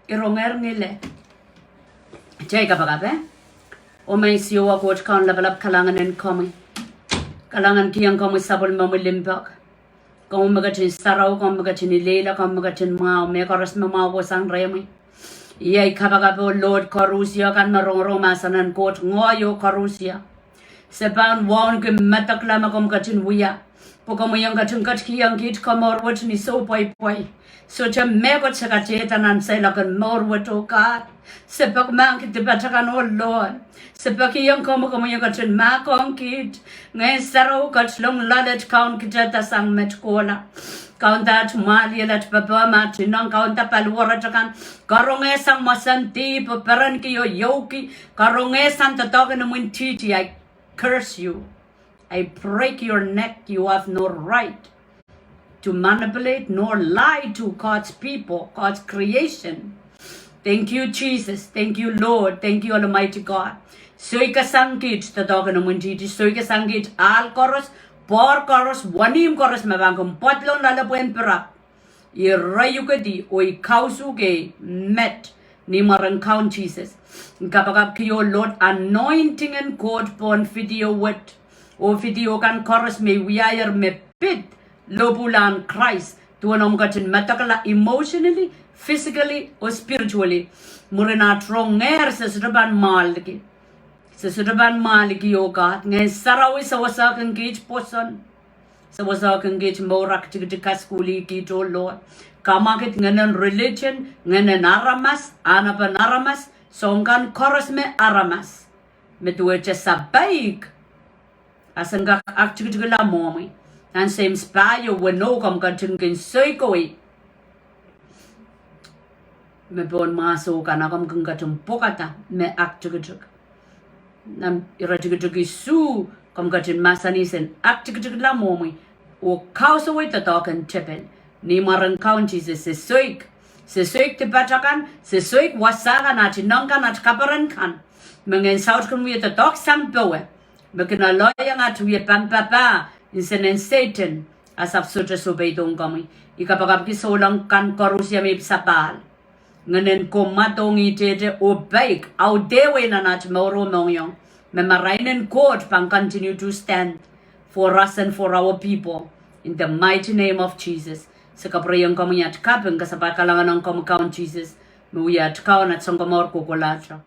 I rongehr ngile. Kitail kapakap, eh? Oh maing Siohwa Koht Kaun lapalap, kalahngan en komwi. Kalahngankihong komwi sapwellimomwi limpoak. Komwi me ketin sarawi, komwi me ketin ileila, komwi me ketin mwahu, mehkoaros me mwahu kohsang rehmwi. Iei kapakap, oh Lord, koarusie kan me rongorong mahsen en Koht, ngehi oh koarusie. Se pahn wauneki medekla me komw ketin wia. Pwe komwi ong ketin ketikihong kiht komour wet ni soupweipwei. Sohte mehkot se katehda nan seiloak en mour wet, oh God. Se peki mahkki dipatail kan, oh Lord. Se peki ong komwi, komwi ong ketin mahkohng kiht. Ngehn Sarawi ketilong loalet, Kaun, kitail da sang met kohla. Kaunda aht mwahliel, aht papah, ma aht inong, kaunda paliwaratail kan. Karonge sang mwomwen dihp, perenki oh yoki. Karonge sang doadoahk en imwintihti, I curse you. I break your neck. You have no right to manipulate nor lie to God's people, God's creation. Thank you, Jesus. Thank you, Lord. Thank you, Almighty God. Soikasang kiht doadoahk en imwintihti. Soikasang kiht ahl koaros, poar koaros, wenihmw koaros me pahn kin pwadlong loale pwehn pirap. I reiukedi oh I kausuke met ni mwaren Kaun Sises. Kapakapki, oh Lord, anointing en Koht pohn video wet. Oh video kan koaros me I wiahier me pid lohpwuhlan Krais. Duwen omw ketin medekla emotionally, physically, oh spiritually. Mwurin aht rongehr se sohte pahn mwahliki. Se sohte pahn mwahliki, oh God. Ngehn Sarawi sewesehkin kiht pwoson. Sewesehkin kiht mour, aktikitik, kasukuhlih kiht, oh Lord. Kamwakid ngehnen religion, ngehnen aramas, ahnepen aramas, soahng kan koaros me aramas. Me duwehte sapeik. A sen kak aktikitikla mwohmwi. Nan Seims pahieu weneu komw ketin kin soikowei me pohn mwahso kan a komw kin ketin pwokada me aktikitik. Nan ire tikitik isuh komw ketin mahsanih sen aktikitikla mwohmwi oh kausawih doadoahk en tepel. Ni mwaren Kaun Sises, se soik. Se soik dipatail kan, se soik wasa kan, aht inong kan, aht kaperen kan. Me ngehn saut kin wie doadoahk sang powe. Me kin aloiong aht wie pampapah, nsenen Sehdan, a sahpw sohte sohpeidohng komwi. I kapakapki souleng kan koarusie me ipwsapahl. Ngehnen ko mwadong, idehde oh peik, audehwei nan aht mour oh mohngiong. Me marain en Koht pahn continue to stand for us and for our people. In the mighty name of Jesus. Se kapwurehiong komwi aht kaping, kasapahl kalahngan ong komwi Kaun Sises. Me wia aht Kaun, aht Sounkomour kohkohlahte.